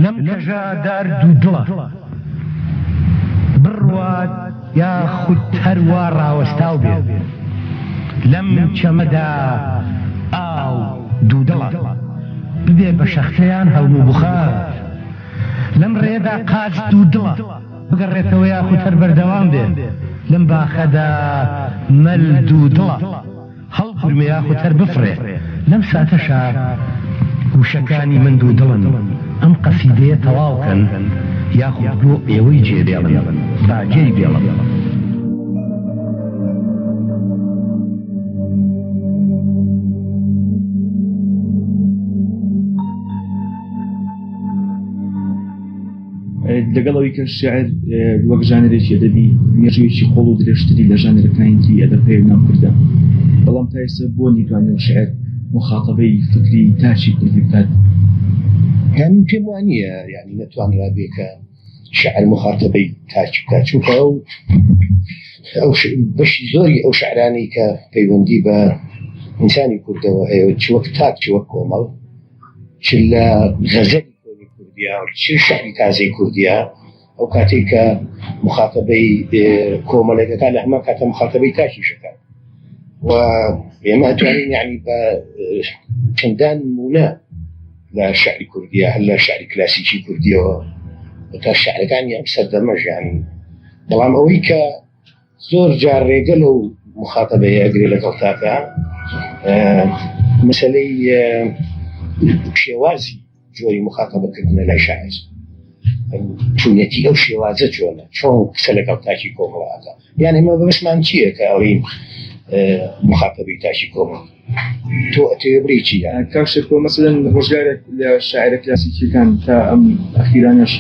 لەم کەژە دار دوودڵە بڕوات یاخود هەر وا ڕاوەستاو بێ. لەم چەمەدا ئاو دوودڵە ببێ بە شەختە یان هەڵم و بوخار. لەم ڕێیەدا قاچ دوودڵە بگەڕێتەوە یاخود هەر بەردەوام بێ. لەم باخەدا مەل دوودڵە. هەڵقورمێ یاخود هەر بفڕێ. لەم ساتەشا وشەکانی من دوودڵن، ئەم قەسیدەیە تەواو کەن یاخود بۆ ئێوەی جێ بێڵن، با جێی بێڵم. لەگەڵ ئەوەی کە شیعر وەک ژانرێکی ئەدەبی مێژوویەکی قوڵ و درێژتری لە ژانرەکانی تری ئەدەب هەیە ناو کوردە، بەڵام تا ئێستا بۆ نەیتوانیوە شیعر موخاتەبەی فکری تاکی کوردی بکات؟ من پێم وا نییە یانی نەتوانرابێ کە شیعر موخاتەبەی تاکی بکات، چونکە ئەو ئەو بەشی زۆری ئەو شعرانەی کە پەیوەندی بە ئینسانی کوردەوە هەیە چ وەک تاک چ وەک کۆمەڵ چ لە غەزەلی کۆنی کوردیا و چ شعری تازەی کوردیا ئەو کاتێک کە مخاتەبەی کۆمەڵێکەکە لە هەمان کاتە مخاتەبەی تاکیشەکە و ئێمە ئەتوانین یعنی بە چەندان نمونە لە شعری کوردیا هەر لە شعری کلاسیکی کوردیەوە تا شعرەکانی ئەم سەردەمە ژیانی بەڵام ئەوەی کە زۆر جار ڕێگە لەو موخاتەبەیە ئەگرێ لەگەڵ تاکە مەسەلەی شێوازی جۆری مخاتەبەکردنە لای شاعر چونیەتی ئەو شێوازە چۆنە چۆن قسە لەگەڵ تاکی کۆمەڵاکە یان ئێمە بەسمان چییە کە ئەڵین مخاتەبەی تاکی کۆمەڵ تۆ ئەتەوێ بڵێی چی یان؟ کاک شێرکۆ مەسەلەن ڕۆژگارێک لە شاعیرە کلاسیکیەکان تا ئەم ئەخیرانەش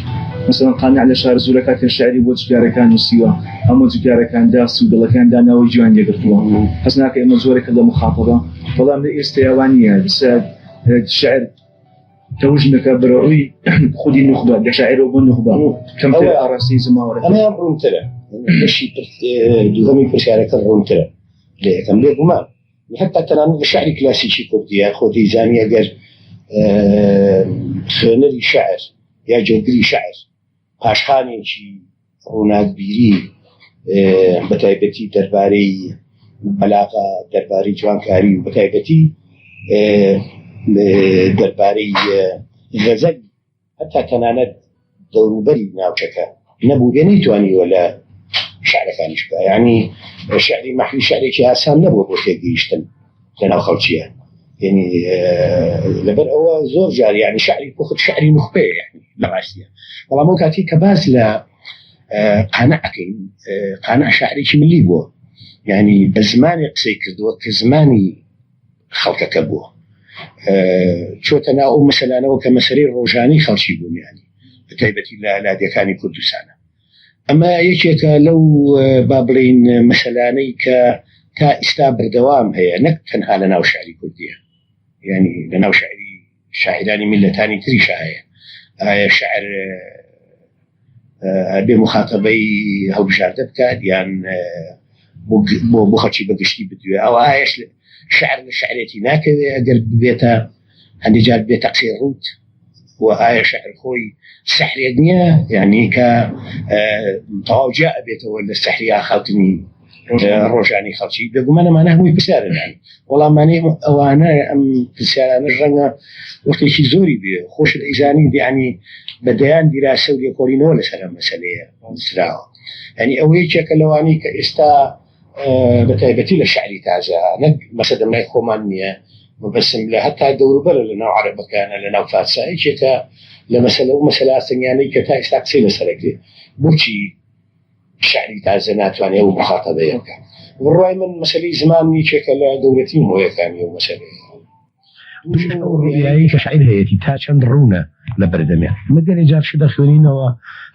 مەسەلەن قانع لە شارەزوورە کاتێ شیعری بۆ جوتیارەکان نووسیوە هەموو جوتیارەکان داس و دڵەکان داناوەی گوێیان لێگرتووە هەست ناکەی ئەمە جۆرێکە لە موخاتەبە بەڵام لە ئێستەیا وا نییە ئێستا شیعر تەوژمێکە بەرەوڕووی خودی نوخبە لە شاعیرەوە بۆ نوخبە کەمتر ئاڕاستەی جەماوەرەکە. ئەمەیان ڕوونترە بەشی دووهەمی پرسیارەکە ڕوونترە لە یەکەم بێگومان حتا تەنانەت لە شعری کلاسیکی کوردیە خۆ دەیزانی ئەگەر خوێنەری شعر یا جێگری شعر پاشخانێکی ڕووناکبیری بەتایبەتی دەربارەی بەلاغە دەربارەی جوانکاری و بەتایبەتی دەربارەی غەزەل هەتا تەنانەت دەوروبەری ناوچەکە نەبووبێ نەیتوانیوە لە شعرەکانیش بکا یانی شعری مەحوی شعرێکی ئاسان نەبووە بۆ تێگەیشتن لەناو خەڵکیە یعنی لەبەر ئەوە زۆر جار یعنی شعری پوخت شعری نوخبەیە یعنی لە ڕاستیە بەڵام ئەو کاتی کە باس لە قانع ئەکەین قانع شعرێکی ملی بووە یعنی بە زمانی قسەی کردووە کە زمانی خەڵکەکە بووە چۆتە ناو ئەو مەسەلانەوە کە مەسەلەی ڕۆژانەی خەڵکی بوون یانی بە تایبەتی لە لادێکانی کوردستانە ئەمە یەکێکە لەو با بڵین مەسەلانەی کە تا ئیستا بەردەوام هەیە نەک تەنها لە ناو شاری کوردیە یعنی لە ناو شاری شاعرانی میللەتانی تریشا هەیە ئایا شعر بێ مخاتەبەی هەڵبژاردە بکات یان بۆ بۆ خەڵکی بەگشتی بدوێ ئەو ئایش شعر لە شعرێتی ناکەوێ ئەگەر ببێتە هەندێک جار بێتە قسەی ڕووت و ئایا شعر خۆی سەحرێک نییە یعنی کە تەواو جیا ئەبێتەوە لە سەحری ئاخاوتنی ڕۆژانی خەڵکی بێگومان ئەمانە هەمووی پرسیارن وەڵامانەی ئەوانە ئەم پرسیارانەش ڕەنگە وەختێکی زۆری بێ خۆشت ئەیزانی یعنی بە دەیان دیراسە و لێکۆڵینەوە لەسەر ئەم مەسەلەیە نووسراوە یعنی ئەوە یەکێکە لەوانەی کە ئێستا بە تایبەتی لە شعری تازە نەک مەسەدەم لای خۆمان نییە مەبەستم لە هەتا دەوروبەرە لە ناو عەرەبەکانە لە ناو فارسا یەکێکە لە مەسەلە و مەسەلە ئاستەنگیانەی کە تا ئێستا قسەی لەسەرەکرێ بۆچی شعری تازە ناتوانێ ئەو موخاتەبەیە بکات. بڕوای من مەسەلەی زمان یەکێکە لە گەورەترین هۆیەکانی ئەو مەسەلەیە. پشت ئەو ڕوئیایەی کە شاعیر هەیەتی تا چەند ڕوونە لە بەردەمیا. ئێمە گەلێ جار شت دەخوێنینەوە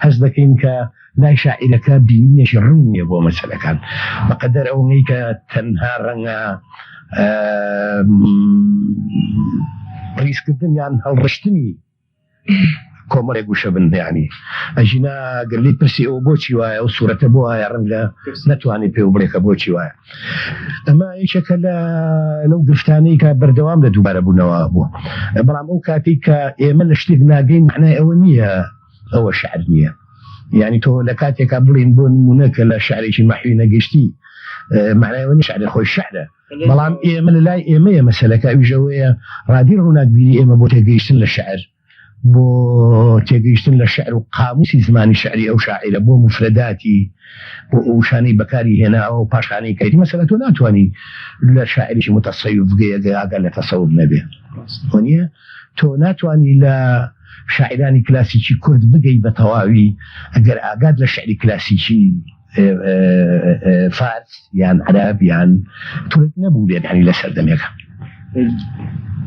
هەست دەکەین کە لای شاعیرەکە بینینێکی ڕوون نییە بۆ مەسەلەکان بەقەدەر ئەوەی کە تەنها ڕەنگە ڕیزکردن یان هەڵڕشتنی. کۆمەڵێک وشە بن یانی ئەژینا گەر لێی پرسی ئەوە بۆچی وایە ئەو سوورەتە بۆ وایە ڕەنگە نەتوانێ پێو بڵێ کە بۆچی وایە ئەمە یەکێکە لە لەو گرفتانەی کە بەردەوام لە دووبارە بوونەوە بووە بەڵام ئەو کاتێک کە ئێمە لە شتێک ناگەین معنای ئەوە نییە ئەوە شعر نییە یعنی تۆ لە کاتێکا بڵین بۆ نمونە کە لە شعرێکی مەحوی نەگەشتی معنای ئەوە نییە شعری خۆی شعرە بەڵام ئێمە لە لای ئێمەیە مەسەلەکە ئەویش ئەوەیە ڕادی ڕووناکبیری ئێمە بۆ تێگەیشتن لە شعر بۆ تێگەیشتن لە شعر و قاموسی زمانی شعری ئەو شاعیرە بۆ موفرەداتی بۆ ئەو وشانەی بەکاری هێناوە و پاشخانەی کەیتی مەسەلە تۆ ناتوانی لە شاعرێکی متەسەوف بگەی ئەگەر ئاگات لە تەسەوف نەبێ وەنیە تۆ ناتوانی لە شاعیرانی کلاسیکی کورد بگەی بە تەواوی ئەگەر ئاگات لە شعری کلاسیکی فارس یان عەرەب یان تورک نەبووبێت یانی لە سەردەمێکا.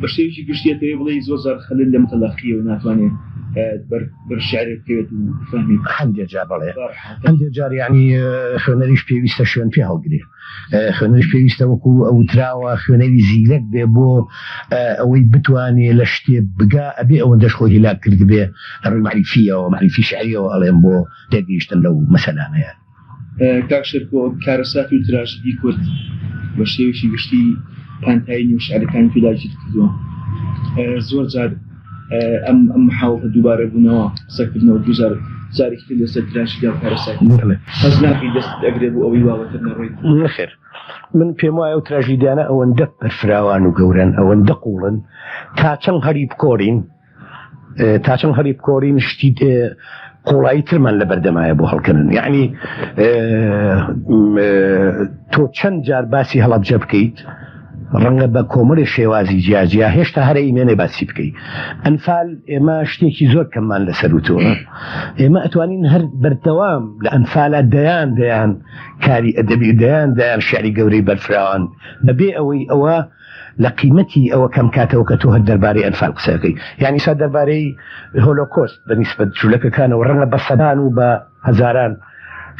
بە شێوەیەکی گشتی ئەتەوێ بڵێی زۆر جار خەلل لە متەلەقییە و ناتوانێ بەر بەر شیعرێک بکەوێت و فەهمی بکات. هەندێ جار بەڵێ، هەندێ جار یانی خوێنەریش پێویستە شوێن پێ هەڵگرێ. خوێنەریش پێویستە وەکو وتراوە خوێنەری زیرەک بێ بۆ ئەوەی بتوانێ لە شتێ بگا ئەبێ ئەوەندەش خۆی هیلاک کردبێ لە ڕووی مەعریفییەوە، مەعریفی شیعرییەوە ئەڵێم بۆ تێگەیشتن لەو مەسەلانەیە. کاک شێرکۆ کارەسات و تراژیدی کورد بە شێوەیەکی گشتی پانتایی نێو شیعرەکانی تۆ داگیر کردووە. زۆر جار ئەم ئەم حاڵەتە دووبارە بوونەوە قسەکردنەوە دووجار جارێکی تر لەسەر تراژیدیا و کارەسات هەست ناکەی دەستت ئەگرێ بۆ ئەوەی واوەتر نەڕۆیت؟ نەخێر من پێم وایە ئەو تراژیدیانە ئەوەندە بەرفراوان و گەورەن ئەوەندە قووڵن تا چەند هەڵی بکۆڵین تا چەند هەڵی بکۆڵین شتی قوڵایی ترمان لە بەردەمایە بۆ هەڵکەنن یعنی تۆ چەند جار باسی هەڵەبجە بکەیت ڕەنگە بە کۆمەڵی شێوازی جیاجیا هێشتا هەرە ئیمێنێ باسی بکەیت ئەنفال ئێمە شتێکی زۆر کەممان لەسەر وتووە ئێمە ئەتوانین هەر بەردەوام لە ئەنفالە دەیان دەیان کاری ئەدەبی دەیان دەیان شعری گەورەی بەرفراوان بەبێ ئەوەی ئەوە لە قیمەتی ئەوە کەم کاتەوە کە تۆ هەر دەربارەی ئەنفال قسە ئەکەی یان ئیسا دەربارەی هۆلۆکۆست بە نیسبەت جولەکەکانەوە ڕەنگە بە سەدان و بە هەزاران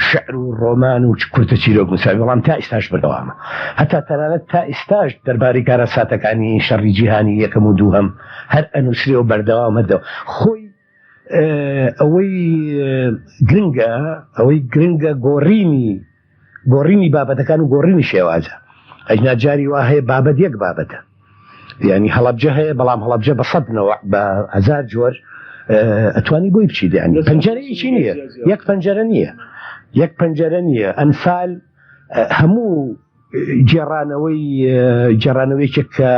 شعر و ڕۆمان و کورتە چیرۆک نووسراوی بەڵام تا ئیستاش بەردەوامە هەتا تەنانەت تا ئیستاش دەربارەی کارەساتەکانی شەڕی جیهانی یەکەم و دووهەم هەر ئەنووسرێ و بەردەوام هەردەوە خۆی ئەوەی گرنگە ئەوەی گرنگە گۆڕینی گۆڕینی بابەتەکان و گۆڕینی شێوازە ئەجنا جاری وا هەیە بابەت یەک بابەتە ینی هەڵەبجە هەیە بەڵام هەڵەبجە بە سەدنەوە بە هزار جۆر ئەتوانی بۆی بچی دانی پەنجەرەیەکی نییە یەک پەنجەرە نییە یەک پەنجەرە نییە ئەنفال هەموو گێڕانەوەی گێڕانەوەیەکێک کە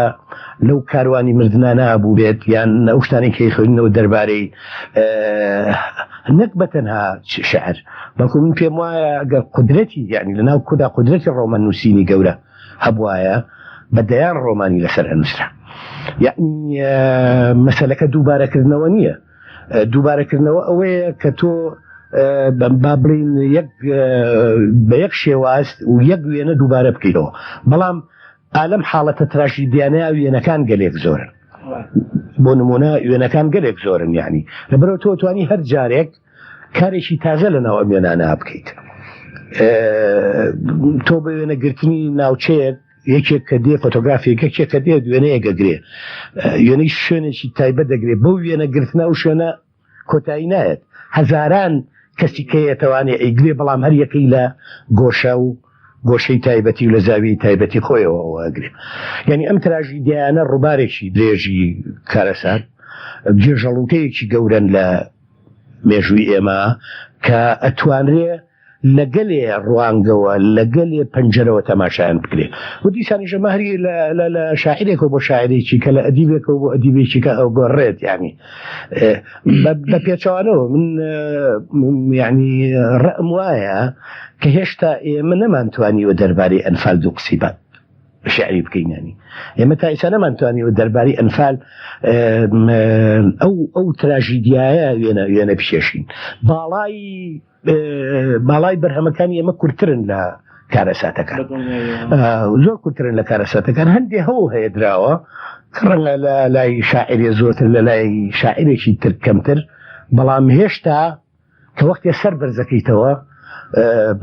لەو کاروانی مردنانە بووبێت یان ئەو شتانەی کە خوێندنەوە دەربارەی نەک بە تەنها شعر بەڵکو من پێم وایە گەر قودرەتی یعنی لەناو کودا قودرەتی ڕۆمان نووسینی گەورە هەبوایە بە دەیان ڕۆمانی لەسەر ئەنووسرا یعنی مەسەلەکە دووبارەکردنەوە نییە دووبارەکردنەوە ئەوەیە کە تۆ با بڵین یەک بە یەک شێواز و یەک وێنە دووبارە بکەیتەوە بەڵام ئالەم حاڵەتە تراژیدیانەیە وێنەکان گەلێک زۆرن بۆ نمونە وێنەکان گەلێک زۆرن یعنی لەبەرەوە تۆ توانی هەر جارێک کارێکی تازە لە ناو ئەم وێنانە بکەیت تۆ بە وێنەگرتنی ناوچەیەک یەکێک کە دێ فۆتۆگرافێک یەکێک کە دێت وێنەیەک ئەگرێ وێنەی شوێنێکی تایبەت دەگرێ بەو وێنە گرتنە ئەو شوێنە کۆتایی نایەت هەزاران کەسی کە یەتەوانێ ئەیگرێ بەڵام هەر یەکەی لە گۆشە و گۆشەی تایبەتی و لە زاویەی تایبەتی خۆیەوە ئەوە ئەگرێ یعنی ئەم تراژیدیانە ڕووبارێکی درێژی کارەسات گێژەڵوکەیەکی گەورەن لە مێژووی ئێمە کە ئەتوانرێ لە گەلێ ڕوانگەوە، لە گەلێ پەنجەرەوە تەماشایان بکرێ و دیسانیش ئەمە هەر لە شاعیرێکەوە بۆ شاعیرێکی کە لە ئەدیبێکەوە بۆ ئەدیبێکی کە ئەگۆڕێت یعنی بە پێچەوانەوە من یعنی ڕەئم وایە کە هێشتا ئێمە نەمانتوانیوە دەربارەی ئەنفال دوو قسەی بە شعری بکەین ینی ئێمە تا ئیسا نەمانتوانیوە دەربارەی ئەنفال ئەو ئەو تراژیدیایە وێنە وێنە بکێشین باڵای باڵای بەرهەمەکانی ئێمە کورتترن لە کارەساتەکان زۆر کورتترن لە کارەساتەکان هەندێ هەوڵ هەیە دراوە کە ڕەنگە لە لای شاعری زۆرتر لە لای شاعرێکی تر کەمتر بەڵام هێشتا کە وەختێ سەر بەرزەکەیتەوە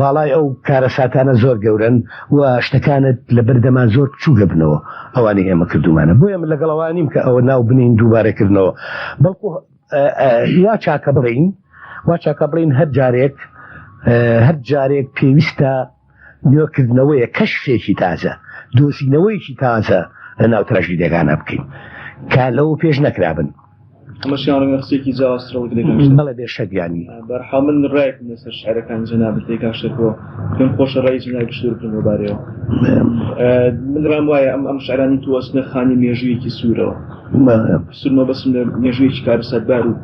باڵای ئەو کارەساتانە زۆر گەورن و شتەکانت لە بەردەما زۆر بچووگە بنەوە ئەوانەی ئێمە کردومانە بۆیە من لەگەڵ ئەوانیم کە ئەوە ناو بنین دووبارەکردنەوە بەڵکو. وا چاکە بڵێین وا چاکە بڵێین هەر جارێک هەر جارێک پێویستە نوێکردنەوەیە کەشفێکی تازە دۆزینەوەیەکی تازە لە ناو تراژیدیەکانە بکەین کە لەوە پێش نەکرابن. ئەمەشیان ڕەنگە قسەیەکی جیاوازترە وەک لەگەڵ بەڵێ بێ شک یانی. بەرحاڵ من ڕایەکم لەسەر شعرەکانی جەنابت هەیە کاک شێرکۆ، پێم خۆشە ڕای جەنابیشت وەربگرم لەو بارەیەوە. من ڕام وایە ئەم ئەم شعرانەی تۆ ئەچنە خانەی مێژوویەکی سوورەوە. سوور مەبەستم لە مێژوویەکی کارەساتبار و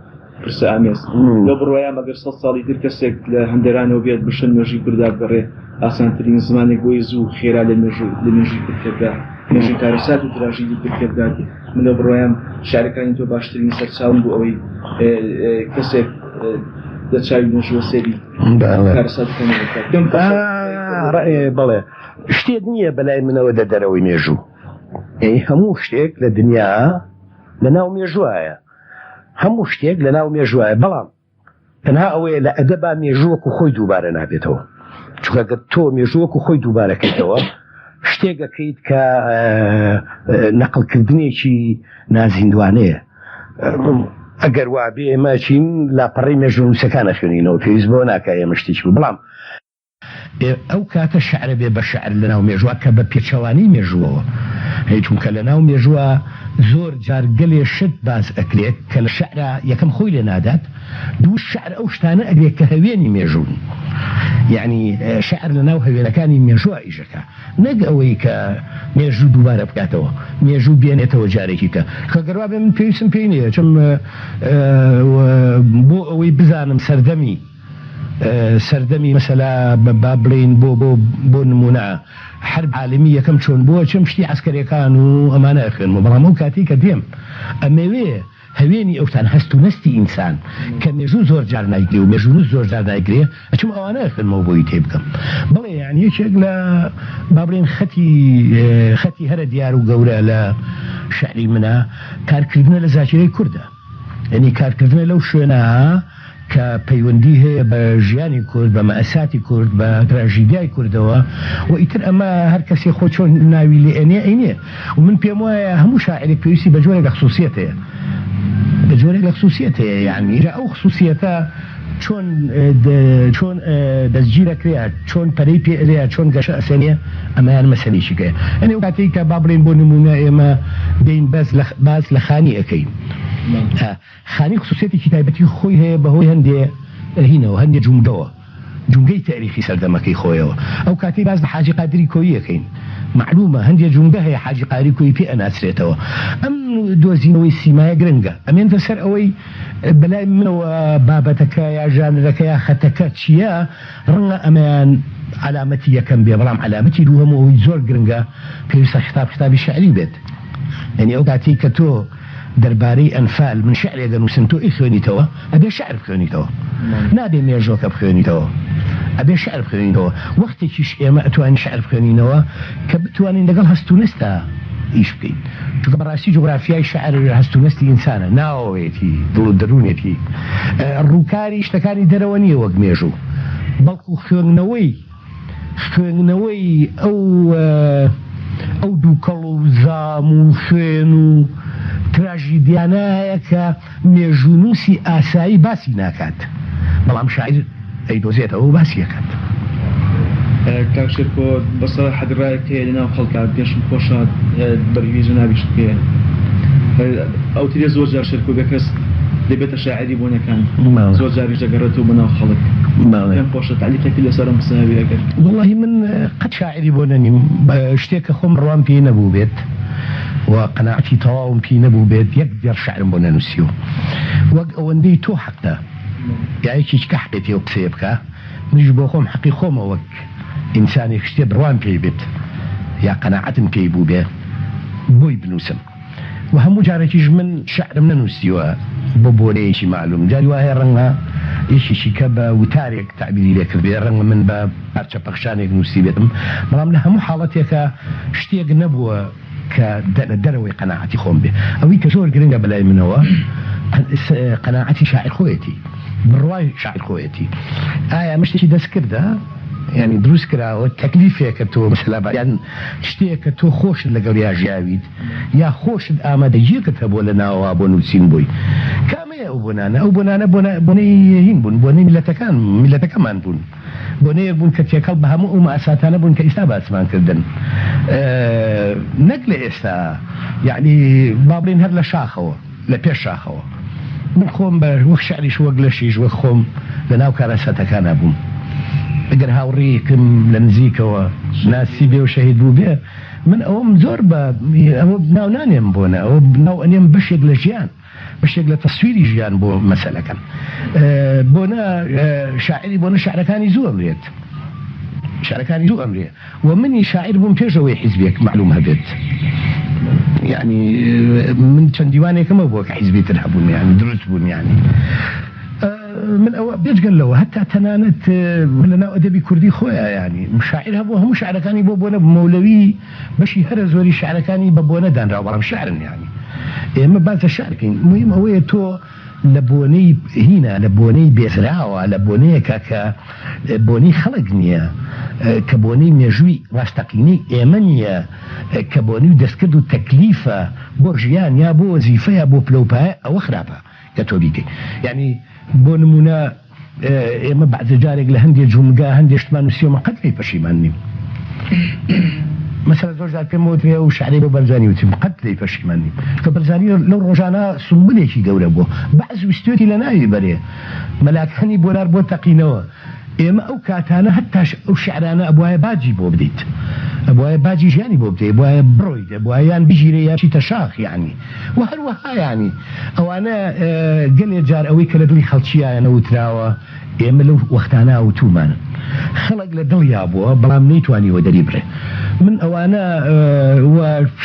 پرسەئامێز. لەو بڕوایەم ئەگەر سەد ساڵی تر کەسێک لە هەندەرانەوە بێت بە شوێن مێژووی کوردا بگەڕێ، ئاسانترین زمانێک بۆی زوو و خێرا لە مێژوو لە مێژووی کورد تێبگا، مێژووی کارەسات و تراژیدی کورد تێبگات. من لەو بڕوایەم شیعرەکانی تۆ باشترین سەرچاوەن بۆ ئەوەی کەسێک لە چاوی مێژووە سەیری کارەساتەکانی بکات. پێم خۆشە بەڵێ شتێک نییە بەلای منەوە دە دەرەوەی مێژوو. هەموو شتێک لە دنیا لە ناو مێژووایە. هەموو شتێک لە ناو مێژووایە بەڵام تەنها ئەوەیە لە ئەدەبا مێژوو وەکو خۆی دووبارە نابێتەوە چونکە گەر تۆ مێژوو وەکو خۆی دووبارە کەیتەوە شتێک ئەکەیت کە نەقڵکردنێکی نازیندوانەیە ئەگەر وابێ ئێمە چین لاپەڕەی مێژوونووسەکان ئەخوێنینەوە پێویست بەوە ناکا ئێمە شتێکی بەڵام ئەو کاتە شعرە بێ بە شعر لەناو مێژووە کە بە پێچەوانەی مێژووەوە هەیە چونکە لەناو مێژووە زۆر جار گەلێ شت باس ئەکرێت کە لە شعرا یەکەم خۆی لێ نادات دوو شعر ئەو شتانە ئەگرێ کە هەوێنی مێژوون یەعنی شعر لەناو هەوێنەکانی مێژووە ئیش ئەکا نەک ئەوەی کە مێژوو دووبارە بکاتەوە مێژوو بێنێتەوە جارێکی کە کە گەر وابێ من پێویستم پێی نییە چم بۆ ئەوەی بزانم سەردەمی سەردەمی مەسەلا با بڵێین بۆ بۆ بۆ نموونە حەرب عالەمی یەکەم چۆن بووە چم شتی عەسکەرێکان و ئەمانە ئەخوێنمەوە بەڵام ئەو کاتەی کە دێم ئەمەوێ هەوێنی ئەوتان هەست و نەستی ئینسان کە مێژوو زۆر جار نایگرێ و مێژوونووس زۆر جار نایگرێ ئەچم ئەوانە ئەخوێنمەوە بۆی تێ بگەم بەڵێ یانی یەکێک لە با بڵێین خەتی خەتی هەرە دیار و گەورە لە شعری منە کارکردنە لە زاکیرەی کوردە. یانی کارکردنە لەو شوێنە کە پەیوەندی هەیە بە ژیانی کورد، بە مەئساتی کورد، بە تراژیدیای کوردەوە و ئیتر ئەمە هەر کەسێ خۆی چۆن ناوی لێ ئەنێ ئەینێ و من پێم وایە هەموو شاعیرێک پێویستی بە جۆرێک لە خسوسیەت هەیە بە جۆرێک لە خسوسیەت هەیە یانی جا ئەو خسوسیەتە چۆن چۆن دەستگیر ئەکرێ چۆن پەرەی پێ ئەرێ چۆن گەشە ئەسێنێ ئەمەیان مەسەلەیەکی کەیە یانی ئەو کاتەی کە با بڵێین بۆ نموونە ئێمە دێین بەس لە باس لە خانی ئەکەین خانی خسوسیەتێکی تایبەتی خۆی هەیە بەهۆی هەندێ هینەوە هەندێ جومگەوە جومگەی تاریخی سەردەمەکەی خۆیەوە ئەو کاتەی باس لە حاجی قادری کۆیی ئەکەین مەعلومە هەندێ جومگە هەیە حاجی قادری کۆیی پێ ئەناسرێتەوە ئەم دۆزینەوەی سیمایە گرنگە ئەمێنتە سەر ئەوەی بەلای منەوە بابەتەکە یا ژانرەکە یا خەتەکە چییە ڕەنگە ئەمەیان عەلامەتی یەکەم بێ بەڵام عەلامەتی دووهەم و ئەوەی زۆر گرنگە پێویستە خیتاب خیتابی شیعری بێت یانی ئەو کاتەی کە تۆ دەربارەی ئەنفال من شیعرێک ئەنووسم تۆ ئیخوێنیتەوە ئەبێ شیعر بخوێنیتەوە نابێ مێژۆکە بخوێنیتەوە ئەبێ شیعر بخوێنیتەوە وەختێکیش ئێمە ئەتوانین شیعر بخوێنینەوە کە بتوانین لەگەڵ هەست و نەستا ئیش بکەین چونکە بەڕاستی جوگرافیای شیعر هەست و نەستی ئینسانە ناوەوەیەتی دڵ و دەروونێتی ڕووکاری شتەکانی دەرەوە نییە وەک مێژوو بەڵکو خوێندنەوەی خوێندنەوەی ئەو ئەو دووکەڵ و زام و خوێن و تراژیدیانایە کە مێژوونووسی ئاسایی باسی ناکات، بەڵام شاعیر ئەیدۆزێتەوە و باسی ئەکات. کاک شێرکۆ بە سەراحەت ڕایەک هەیە لەناو خەڵکا پێشم خۆشە بەرگری جەنابیشت بکەیە ئەوترێ زۆر جار شێرکۆ بێکەس دەبێتە شاعیری بۆنەکان زۆر جاریش دەگەڕێتەوە بۆ ناو خەڵک پێم خۆشە تەعلیقێکی لەسەر ئەم قسە هەبێ ئەگەر. وەڵاهی من قەت شاعیری بۆنە نیم شتێک کە خۆم بڕوام پێی نەبووبێت و قەناعەتی تەواوم پێی نەبووبێت یەک دێڕ شعرم بۆ نەنووسیوە وەک ئەوەندەی تۆ حەقتە یا یەکێکی کە حەقێتی ئەو قسەیە بکا منیش بۆ خۆم حەقی خۆمە وەک ئینسانێک شتێ بڕوام پێی بێت یا قەناعەتم پێی بووبێ بۆی بنووسم و هەموو جارێکیش من شعرم نەنووسیوە بۆ بۆنەیەکی مەعلوم جاری وا هەیە ڕەنگە یەکێکی کە بە وتارێک تەعبیری لێ کردبێ ڕەنگە من بە پارچە پەخشانێک نووسیبێتم بەڵام لە هەموو حاڵەتێکا شتێک نەبووە کە لە دەرەوەی قەناعەتی خۆم بێ. ئەوەی کە زۆر گرنگە بەلای منەوە قەناعەتی شاعیر خۆیەتی، بڕوای شاعیر خۆیەتی. ئایا ئەمە شتێکی دەستکردە؟ یانی دروست کراوە، تەکلیفێکە تۆ مەسەلا یان شتێکە تۆ خۆشت لەگەڵیا ژیاویت یا خۆشت ئامادەگییەکت هەبووە لە ناوەوە بۆ نووسین بۆی. کامەیان؟ ئێمەیە ئەو بۆنانە، ئەو بۆنانە بۆنە بۆنەی هین بوون، بۆنەی میللەتەکان میللەتەکەمان بوون، بۆنەیەک بوون کە تێکەڵ بە هەموو ئەو مەئساتانە بوون کە ئیستا باسمان کردن. نەک لە ئێستا، یەعنی با بڵێین هەر لە شاخەوە، لە پێش شاخەوە. من خۆم بە وەک شعریش وەک لەشیش وەک خۆم لە ناو کارەساتەکانا بووم. ئەگەر هاوڕێیەکم لە نزیکەوە ناسیبێ و شەهید بووبێ، من ئەوەم زۆر بە ئەوە ناو نانێم بۆنە، ئەوە ناو ئەنێم بەشێک لە ژیان، بەشێک لە تەسویری ژیان بۆ مەسەلەکەن. بۆنە شاعیری بۆنە شعرەکانی زوو ئەمرێت. شعرەکانی زوو ئەمرێ و منی شاعیر بووم پێش ئەوەی حیزبێک مەعلوم هەبێت. یانی من چەند دیوانێکم هەبووە کە حیزبی تر هەبوون یانی دروست بوون یانی. من ئەوە بێجگە لەوە هەتا تەنانەت لە ناو ئەدەبی کوردی خۆیا یانی شاعیر هەبوو هەموو شعرەکانی بۆ بۆنە مەولەوی بەشی هەرە زۆری شعرەکانی بە بۆنە دانراوە بەڵام شعرن یانی ئێمە باس لە شعر کەین موهیم ئەوەیە تۆ لە بۆنەی هینە لە بۆنەی بێزراوە لە بۆنەیەکە کە بۆنەی خەڵک نییە کە بۆنەی مێژووی ڕاستەقینەی ئێمە نییە کە بۆنەی دەستکرد و تەکلیفە بۆ ژیان یا بۆ وەزیفە یا بۆ پلەوپایە ئەوە خراپە. کە تۆ بیکەی یانی بۆ نمونە ئێمە بەعزە جارێک لە هەندێ جومگە هەندێ شتمان نووسیوە من قەت لێی پەشیمان نیم مەسەلەن زۆر جار پێم وترێ ئەو شعرەی بۆ بەرزانی وتیم قەت لێی پەشیمان نیم چونکە بەرزانی لەو ڕۆژانە سومبلێکی گەورە بووە بەعس ویستوێتی لە ناوی بەرێ مەلاکانی بۆ نار بۆ تەقینەوە ئێمە ئەو کاتانە هەتاش ئەو شعرانە ئەبوایە باجی بۆ بدەیت ئەبوایە باجی ژیانی بۆ بدەیت ئەبوایە بڕۆیت ئەبوایە یان بگیرێ یا بچیتە شاخ یانی و هەروەها یانی ئەوانە گەلێ جار ئەوەی کە لە دڵی خەڵکییا نەوتراوە ئێمە لەو وەختانە وتوومانن خەڵک لە دڵیا بووە بەڵام نەیتوانیوە دەری بڕێ من ئەوانە و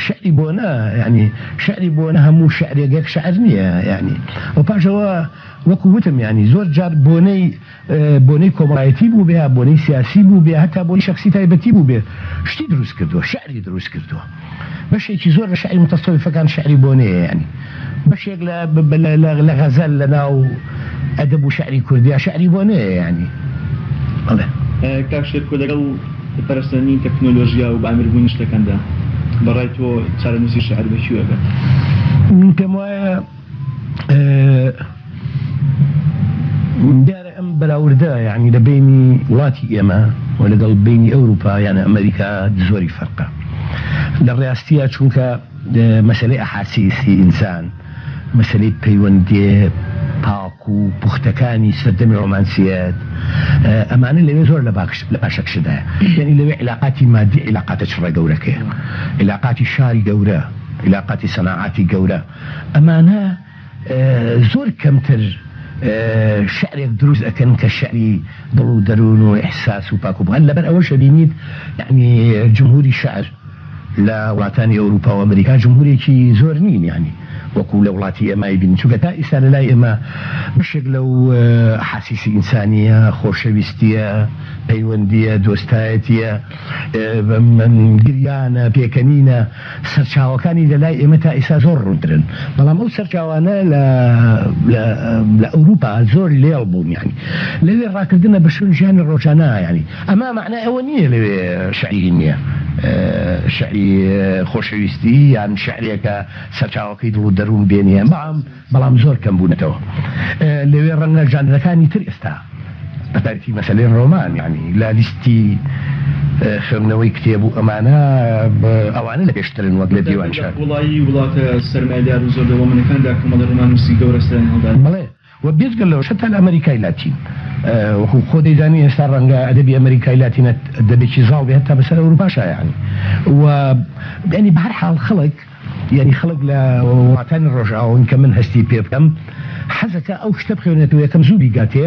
شعری بۆنە یانی شعری بۆنە هەموو شعرێک یەک شعر نییە یانی و پاشەوە وەکو وتم یانی زۆر جار بۆنەی بۆنەی کۆمەڵایەتی بووبێ یا بۆنەی سیاسی بووبێ هەتا بۆنەی شەخسی تایبەتی بووبێ شتی دروست کردووە شعری دروست کردووە بەشێکی زۆر لە شعری متەسەویفەکان شعری بۆنەیە یانی بەشێک لە لە غەزەل لە ناو ئەدەب و شعری کوردیا شعری بۆنەیە یانی بەڵێ. کاک شێرکۆ لەگەڵ پەرەسەندنی تەکنۆلۆژیا و بەئامربوونی شتەکاندا بە ڕای تۆ چارەنووسی شعر بە کوێ ئەگات؟ من پێم وایە دیارە ئەم بەراوردە یانی لە بەینی وڵاتی ئێمە و لەگەڵ بەینی ئەوروپا یان ئەمەریکا زۆری فەرقە لە ڕاستیە چونکە مەسەلەی ئەحاسیسی ئینسان مەسەلەی پەیوەندێ پاک و پوختەکانی سەردەمی ڕۆمانسیەت ئەمانە لەوێ زۆر لە باکش لە پاشەکشەدایە یانی لەوێ عیلاقاتی مادی عیلاقاتە چڕە گەورەکەیە عیلاقاتی شاری گەورە عیلاقاتی سەناعاتی گەورە ئەمانە زۆر کەمتر شعرێک دروست ئەکەن کە شعری دڵ و دەروون و ئیحساس و پاک و هەر لەبەر ئەوەش ئەبینیت یەعنی جمهوری شعر لە وڵاتانی ئەوروپا و ئەمریکا جمهورێکی زۆر نین یەعنی وەکو لە وڵاتی ئێمە ئەیبینین چونکە تا ئیستا لە لای ئێمە بەشێک لەو ئەحاسیسی ئینسانیە خۆشەویستیە پەیوەندیە دۆستایەتیە گریانە پێکەنینە سەرچاوەکانی لە لای ئێمە تا ئیستا زۆر ڕوونترن، بەڵام ئەو سەرچاوانە لە لە ئەوروپا زۆر لێڵ بوون یانی لەوێ ڕاکردنە بە شوێن ژیانی ڕۆژانە یانی ئەمە مەعنای ئەوە نییە لەوێ شعری هین نییە شعری خۆشەویستی یان شعرێکە سەرچاوەکەی دڵ و دەروون بێ نییە بەڵام بەڵام زۆر کەم بوونەتەوە لەوێ ڕەنگە ژانرەکانی تر ئێستا بەتایبەتی مەسەلەی ڕۆمان یانی لە لیستی خوێندنەوەی کتێب و ئەمانە ئەوانە لە پێشترن وەک لە دیوان شار. لە قوڵایی وڵاتە سەرمایەدار و زۆر دەوڵەمەنەکاندا کۆمەڵی ڕۆماننووسی گەورە سەریان هەڵدا. بەڵێ و بێجگە لەوەش هەتا لە ئەمەریکای لاتین وەکو خۆ دەیزانی ئێستا ڕەنگە ئەدەبی ئەمەریکای لاتین ئەدەبێکی زاڵ بێ هەتا بەسەر ئەوروپاشا یانی و یانی بەهەر حاڵ خەڵک یانی خەڵک لە وڵاتانی ڕۆژئاواون کە من هەستی پێ بکەم حەزەکا ئەو شتە بخوێنێتەوە یەکەم زوو بیگاتێ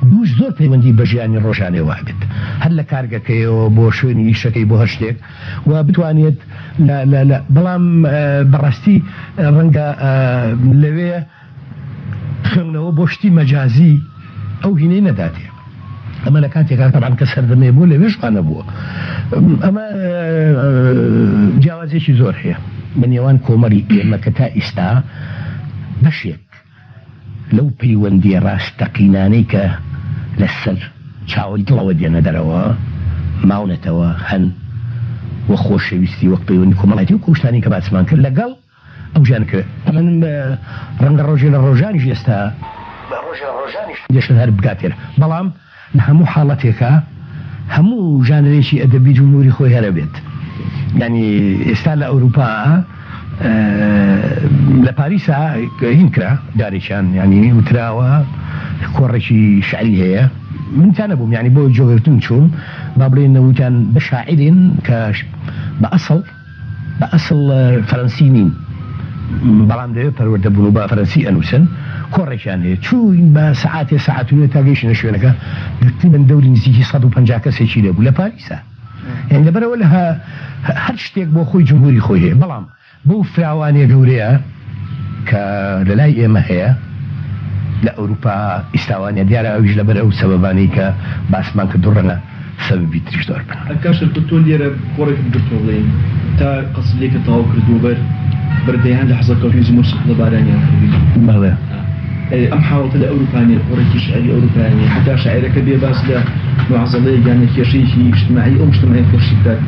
دووش زۆر پەیوەندی بە ژیانی ڕۆژانەوە هەبێت هەر لە کارگەکەیەوە بۆ شوێنی ئیشەکەی بۆ هەر شتێک و بتوانێت لە لە لە بەڵام بەڕاستی ڕەنگە لەوێ خوێندنەوە بۆ شتی مەجازی ئەو هینەی نەداتێ ئەمە لە کاتێکا تەبعەن کە سەردەمێ بوو لەوێش وا نەبووە ئەمە جیاوازیەکی زۆر هەیە بە نێوان کۆمەڵی ئێمە کە تا ئیستا بەشێک لەو پەیوەندیە ڕاستەقینانەی کە لە سەر چاوەی دڵەوە دێنە دەرەوە ماونەتەوە هەن و خۆشەویستی وەک پەیوەندی کۆمەڵایەتی و کوشتانی کە باسمان کرد لەگەڵ. ئەو ژیانە کەوێ من ڕەنگە ڕۆژێ لە ڕۆژانیش ئێستا ڕۆژێ لە ڕۆژانیش دێشت هەر بگاتێرە بەڵام لە هەموو حاڵەتێکا هەموو ژانرێکی ئەدەبی جمهوری خۆی هەر ئەبێت یانی ئێستا لە ئەوروپا لە پاریسا هین کرا جارێکیان یانی وتراوە کۆڕێکی شعری هەیە من تا نەبووم یانی بۆ جۆگرتن چووم با بڵێن نەوتیان بە شاعرین کە بە ئەسڵ بە ئەسڵ فەرەنسی نین بەڵام لەوێ پەروەردە بوون و بە فەرەنسی ئەنووسن، کۆڕێکیان هەیە. چووین بە سەعاتێ سەعات و نیوێ تا گەیشتینە شوێنەکە، تقریبەن دەوری نزیکی 150 کەسێکی لێ بوو لە پاریسا. یانی لەبەرئەوە لە هەر شتێک بۆ خۆی جمهوری خۆی هەیە، بەڵام بەو فراوانیە گەورەیە کە لە لای ئێمە هەیە لە ئەوروپا ئیستا وانیە، دیارە ئەویش لەبەر ئەو سەبەبانەی کە باسمان کرد و ڕەنگە سەبەبی تریش زۆر بن. کاک شێرکۆ تۆ لێرە کۆڕێکت گرتووە بڵێین تا قەسیدەیەکت تەواو کردووە بەر بەر دەیان لەحزە کەوتنی زمر چەپڵە بارانیان کردی. بەڵێ. ئەم حاڵەتە لە ئەوروپا نیە، کۆڕێکی شیعری ئەوروپا نیە، حەتا شاعیرەکە بێ باس لە موعزەڵەیەک یان لە کێشەیەکی ئیجتماعی ئەو موجتەمعەی خۆشی بکات،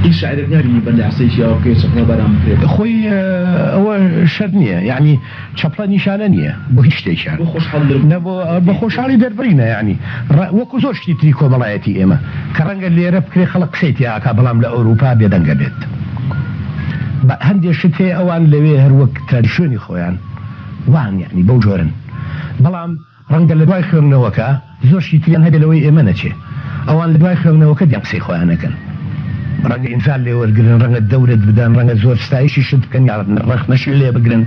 هیچ شاعیرێک نابینی بەر لەحزەیەکی ئاوا بکەوێت چەپڵە باران بکرێت. خۆی ئەوە شەرت نیە یەعنی چەپڵە نیشانە نیە بۆ هیچ شتێکیان بۆ خۆشحاڵی دەربڕین. نە بۆ بۆ خۆشحاڵی دەربڕینە یەعنی وەکو زۆر شتی تری کۆمەڵایەتی ئێمە کە ڕەنگە لێرە بکرێ خەڵک قسەی تیا ئەکا بەڵام لە ئەوروپا بێدەنگە بێت بە هەندێ شت هەیە ئەوان لەوێ هەر وەک ترادیسیۆنی خۆیان وان یەعنی بەو جۆرن بەڵام ڕەنگە لە دوای خوێندنەوەکە زۆر شتی تریان هەبێ لەوەی ئێمە نەچێ ئەوان لە دوای خوێندنەوەکە دیان قسەی خۆیان ئەکەن ڕەنگە ئینزال لێ وەرگرن ڕەنگە دەورت بدەن ڕەنگە زۆر ستایشی شت بکەن یا ڕەخنەشی لێ بگرن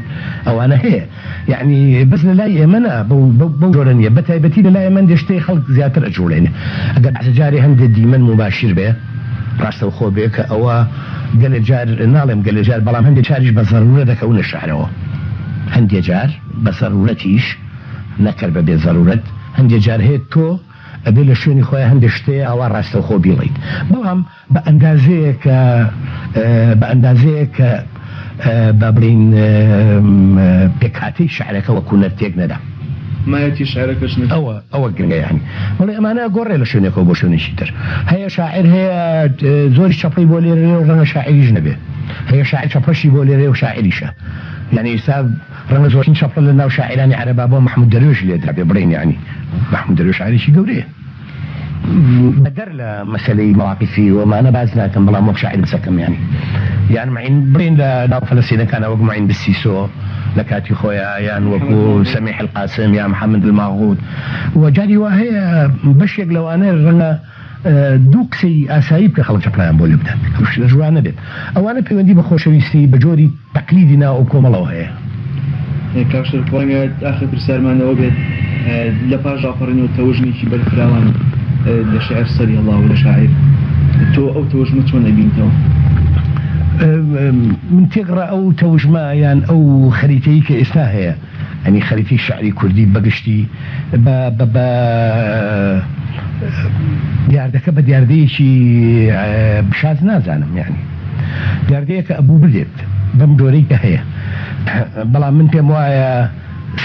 ئەوانە هەیە یەعنی بەس لە لای ئێمە نا بەو بەو جۆرە نییە بە تایبەتی لە لای ئێمە هەندێ شتێ خەڵک زیاتر ئەجوڵێنێ ئەگەر بەعزە جارێ هەندێ دیمەن موباشیر بێ ڕاستەوخۆ بێ کە ئەوە گەلێ جار ناڵێم گەلێ جار بەڵام هەندێ جاریش بە زەرورە دەکەونە شعرەوە هەندێ جار بە زەرورەتیش نەکەر بە بێ زەرورەت هەندێ جار هەیە تۆ ئەبێ لە شوێنی خۆیا هەندێ شتێ ئاوا ڕاستەوخۆ بیڵێیت بەڵام بە ئەندازەیەک کە بە ئەندازەیەک کە با بڵێین پێکهاتەی شعرەکە وەکوو نەر تێک نەدا. مایەتی شعرەکەش نەچێت. ئەوە ئەوە گرنگە یانی بەڵێ ئەمانە ئەگۆڕێ لە شوێنێکەوە بۆ شوێنێکی تر. هەیە شاعیر هەیە زۆریش چەپڵەی بۆ لێرێ و ڕەنگە شاعیریش نەبێ. هەیە شاعیر چەپڵەشی بۆ لێرێ و شاعیریشە. یانی ئیستا ڕەنگە زۆرترین چەپڵە لە ناو شاعیرانی عەرەبا بۆ مەحموود دەروێش لێدرابێ بڵێین یانی مەحموود دەروێش شاعیرێکی گەورەیە. بەدەر لە مەسەلەی مەواقیفی و ئەمانە باس ناکەم بەڵام وەک شاعیر قسەکەم یانی یان معین بڵێین لە ناو فەلەستینەکانا وەک معین بسیسۆ لە کاتی خۆیا یان وەکو سەمیح القاسم یا محمد الماغوت و جاری وا هەیە بەشێک لەوانە ڕەنگە دوو قسەی ئاسایی بکە خەڵک چەپڵەیان بۆ لێ بدات ئەو شتەش وا نەبێت ئەوانە پەیوەندی بە خۆشەویستی بە جۆری تەقلیدی ناو ئەو کۆمەڵەوە هەیە. کاک شەرف ڕەنگە ئاخر پرسیارمان ئەوە بێت لە پاش ڕاپەڕینەوە تەوژمێکی بەرفراوان لە شیعر سەری هەڵاوە لە شاعیر تۆ ئەو تەوژمە چۆن ئەبینیتەوە؟ من تێکڕا ئەو تەوژمە یان ئەو خەریتەی کە ئێستا هەیە یانی خەریتەی شیعری کوردی بەگشتی بە بە بە دیاردەکە بە دیاردەیەکی شاز نازانم یانی دیاردەیەکە ئەبوو ببێت بەم جۆرەی کە هەیە بەڵام من پێم وایە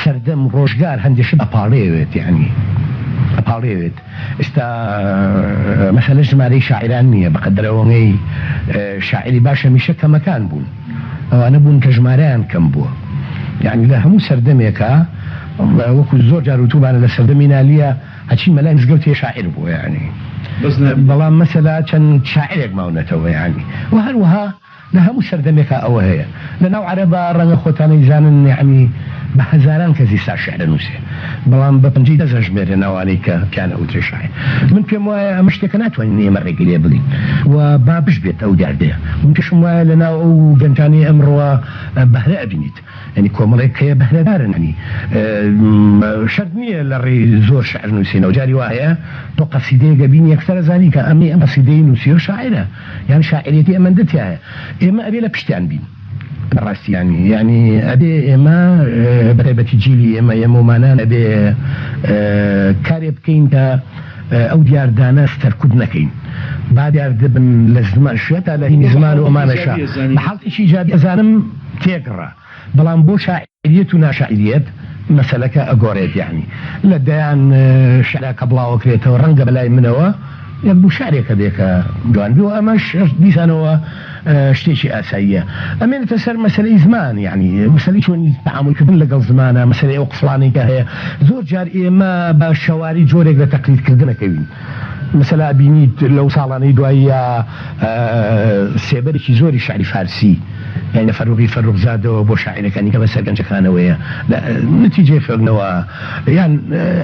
سەردەم ڕۆژگار هەندێ شت ئەپاڵێوێت یانی ئەپاڵێوێت ئێستا مەسەلە ژمارەی شاعیران نییە بەقەدەر ئەوەی شاعیری باش هەمیشە کەمەکان بوون ئەوانە بوون کە ژمارەیان کەم بووە یانی لە هەموو سەردەمێکا وەکو زۆر جار وتومانە لە سەردەمی نالیە هەرچی مەلای مزگەوتێ شاعیر بووە یانی بەڵام مەسەلە چەند شاعیرێک ماونەتەوە یانی وە هەروەها لە هەموو سەردەمێکا ئەوە هەیە لە ناو عەرەبا ڕەنگە خۆتان ئەیزانن یەعنی بە هەزاران کەس ئیستا شیعر ئەنووسێ بەڵام بە پەنجەی دەست ئەژمێرێن ئەوانەی کە پێیان ئەوترێ شاعیر من پێم وایە ئەمە شتێکە ناتوانین ئێمە ڕێگەی لێ بگرین و با بشبێت ئەو دیاردەیە من پێشم وایە لە ناو ئەو گەنجانەی ئەمڕۆوە بەهرە ئەبینیت یانی کۆمەڵێک هەیە بەهرەدارن یانی شەرت نییە لە ڕێی زۆر شعر نووسینەوە جاری وا هەیە تۆ قەسیدەیەک ئەبینی یەکسەر ئەزانی کە ئەمەی ئەم قەسیدەی نووسیوە شاعیرە یان شاعیرێتی ئەمەندە تیایە ئێمە ئەبێ لە پشتیان بین بەڕاستی یانی یانی ئەبێ ئێمە بەتایبەتی جیلی ئێمە ئێمەومانان ئەبێ کارێ بکەین کە ئەو دیاردانە سەرکوت نەکەین با دیاردبن لە زمان شوێتا لە هینی زمان و ئەمانەشا بە حاڵتێکی ئیجابی ئەزانم تێکڕا بەڵام بۆ شاعیریەت و ناشاعیریەت مەسەلەکە ئەگۆرێت یەعنی لە دەیان شعرا کە بڵاوەکرێتەوە ڕەنگە بەلای منەوە. یەک دوو شعرێک هەبێ کە جوان بێ و ئەمەش دیسانەوە شتێکی ئاساییە. ئەمێنێتە سەر مەسەلەی زمان یانی مەسەلەی چۆنی تەعامول کردن لەگەڵ زمانە، مەسەلەی ئەو قفڵانەی کە هەیە. زۆر جار ئێمە بە شەواری جۆرێک لە تەقلید کردن ئەکەوین. مەسەلا ئەبینیت لەو ساڵانەی دواییا سێبەرێکی زۆری شعری فارسی یانی لە فەروغی فەروخزادەوە بۆ شاعیرەکانی کە بەسەر گەنجەکانەوەیە لە نەتیجەی خوێندنەوە یان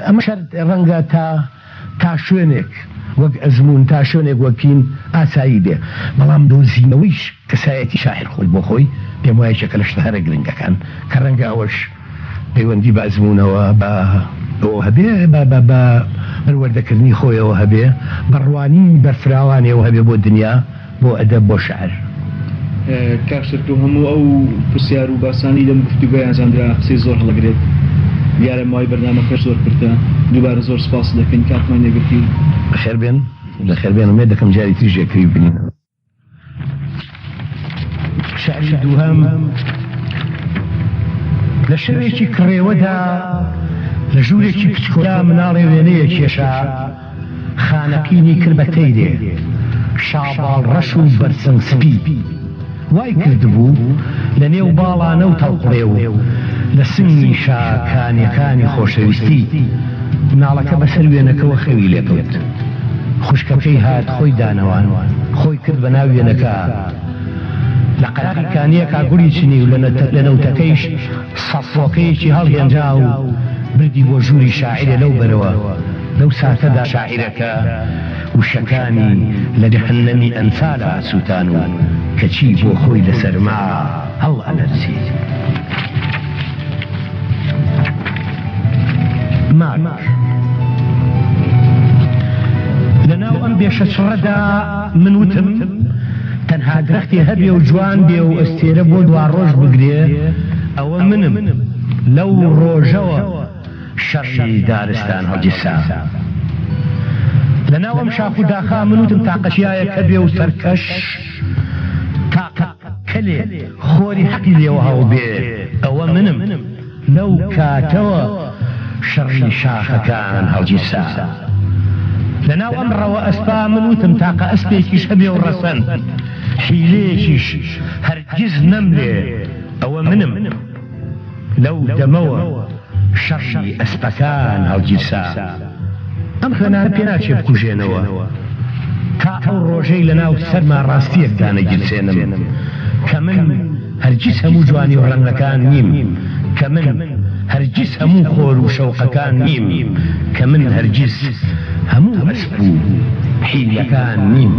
ئەمە ڕەنگە تا تا شوێنێک وەک ئەزموون، تا شوێنێک وەک کین ئاسایی بێ، بەڵام دۆزینەوەی کەسایەتی شاعیر خۆی بۆ خۆی پێم وایە یەکێکە لە شتە هەرە گرنگەکان، کە ڕەنگە ئەوەش پەیوەندی بە ئەزموونەوە، بە ئەوەوە هەبێ، بە بە بە پەروەردەکردنی خۆیەوە هەبێ، بە ڕوانینی بەرفراوانیەوە هەبێ بۆ دنیا. بۆ ئەدەب بۆ شعر. کاک شەرکۆ هەموو ئەو پرسیار و باسانەی لەم گفتوگۆیە ئەنجامدرا قسەی زۆر هەڵەگرێت، دیارە ماوەی بەرنامەکەش زۆر کورتە، دووبارە زۆر سوپاست دەکەین کاتمان لێگرتی. بەخێربێن بەخێربێن ئومێد دەکەم جاری تریش یەکتری ببینینەوە. شعری دووهەم لە شەوێکی کڕێوەدا لە ژوورێکی بچکۆلە مناڵێ وێنەیەک کێشا، خانەقینی کرد بە تەیرێ شاباڵ ڕەش و بەرسنگ سپی وای کردبوو لە نێو باڵانە و تەڵقڵێ و لە سنگی شا کانیەکانی خۆشەویستی مناڵەکە بەسەر وێنەکەوە خەوی لێکەوت خوشکەکەی هات خۆی دانەوان خۆی کرد بە ناو وێنەکە لە قەراغی کانیەکا گوڵی چنی و لە نەوتەکەیش سەفۆکەیەکی هەڵهێنجا و بردی بۆ ژووری شاعیرێ لەو بەرەوە لەو ساتەدا شاعیرەکە وشەکانی لە جەهەنەمی ئەنفالا ئەسووتان و کەچی بۆ خۆی لە سەرما هەڵئەلەرزی. مار. لە ناو ئەم بێشە چڕەدا من وتم تەنها درەختێ هەبێ و جوان بێ و ئەستێرە بۆ دواڕۆژ بگرێ ئەوە منم. لەو ڕۆژەوە شەڕی دارستان هەڵگیرسا. لە ناو ئەم شاخ و داخا من وتم تاقە چیایەک هەبێ و سەرکەش تاقە کەلێ خۆری حەقی لێوە هەڵبێ ئەوە منم. لەو کاتەوە شەڕی شاخەکان هەڵگیرسا. لە ناو ئەم ڕەوە ئەسپا من وتم تاقە ئەسپێکیش هەبێ و ڕەسەن حیلەیەکیش هەرگیز نەمرێ ئەوە منم. لەو دەمەوە شەڕی ئەسپەکان هەڵگیرسا. ئەم خوێنانە پێناچێ بکوژێنەوە تا ئەو ڕۆژەی لەناو سەرما ڕاستییەک دانەگیرسێنم کە من هەرگیز هەموو جوانی و ڕەنگەکان نیم، کە من هەرگیز هەموو خۆر و شەوقەکان نیم، کە من هەرگیز هەموو ئەسپ و حیلەکان نیم.